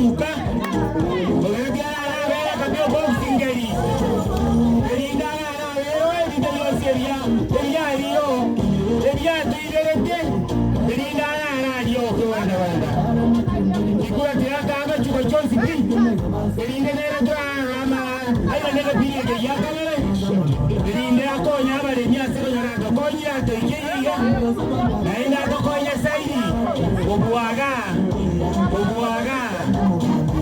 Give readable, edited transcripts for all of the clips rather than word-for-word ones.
amachuka, Mogere tiga arabere akabia obogisingeri, erinde araberewe ebinto bionsi ebiya ebiario ebiatoirerete, erinde arararie okoganda-ganda. Chikura tiga amachuka chionsi pi, erinde nere torarore airane egepindi eke gia kabere, erinde akonye abaremi ase konyora atokonyire atoikeire iga, naende atokonye zaidi kobua igaa, kobua igaa.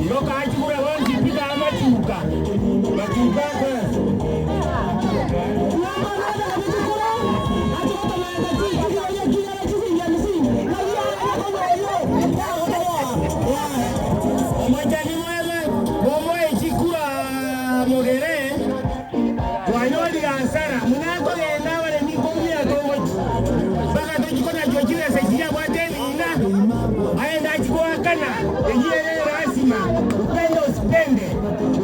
Igo kachigura bonsi pi kamachuka, machuka akwe. Omochani mweme momoe chikura mogere twanyorire hasara buna akogenda abaremi koumia togochi mpaka tochi konachwa chibesa chiria abwate ebina aende achi goakana eyio ere erasima upende osipende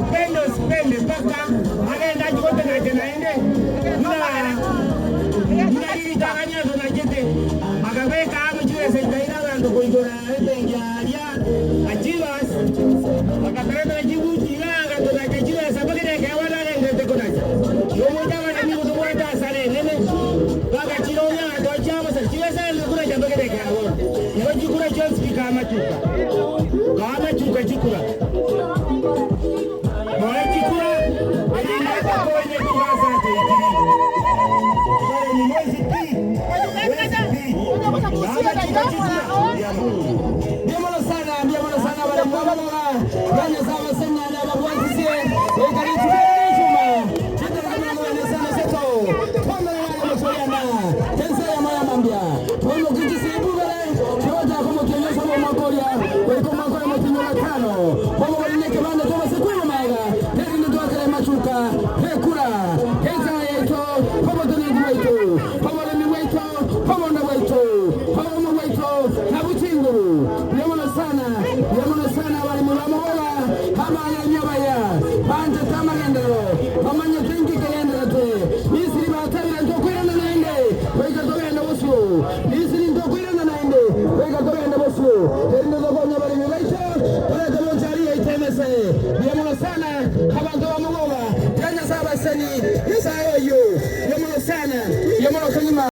upende osipende mpaka agende achi gotonacha naende buna buna riritang'ani atonachete akabeka amo chibesa chikaira abanto koigora ebenki aria Achievers bakateretera chibuti iga agatonacha chibesa mpaka nekeegwa nagenderete konacha. Igo omonto abaremi gotobwate asara enene, bagachiroria agatoa chiabosa chibesa agenderete konacha mpaka nekeegwa. Igo chikura chionsi chikamachuka, kamachuka chikura. Moe chikura, erinde atokonye korwa ase atoikiri. Abaremi mwensi pi, mwensi pi, kamachuka chikura, mbuya mono. Mbuya mono sana, mbuya mono sana abaremi b'amaloba ba Nyasae abaseng'ani ababwatisie goika rituko eri ri'echuma chitariki 43 twamenye nare mochoriana ense eyemo ya mambia twaimokia chisiibu ibere chigochaka omotienyi osaba omwaka oria goika omwaka oyomo omotienyi o gatano kw'obogori na ekebanda twabase koirwa magega erinde twakere amachuka ekura enchara yaito obotenenku bwaito oboremi bwaito obonda bwaito obomo bwaito nabwo chinguru. Mbuya mono sana, mbuya mono sana abaremi b'amaboga, abang'aini abaya, banchete amagenderero, bamanyete inki kegendererete. Misiri batabire ntokoirana naende, goika togende bosio. Misiri ntokoirana naende, goika togende bosio. Erinde tokonye abaremi baito, torete bonsi aria yaito emese. Mbuya mono sana.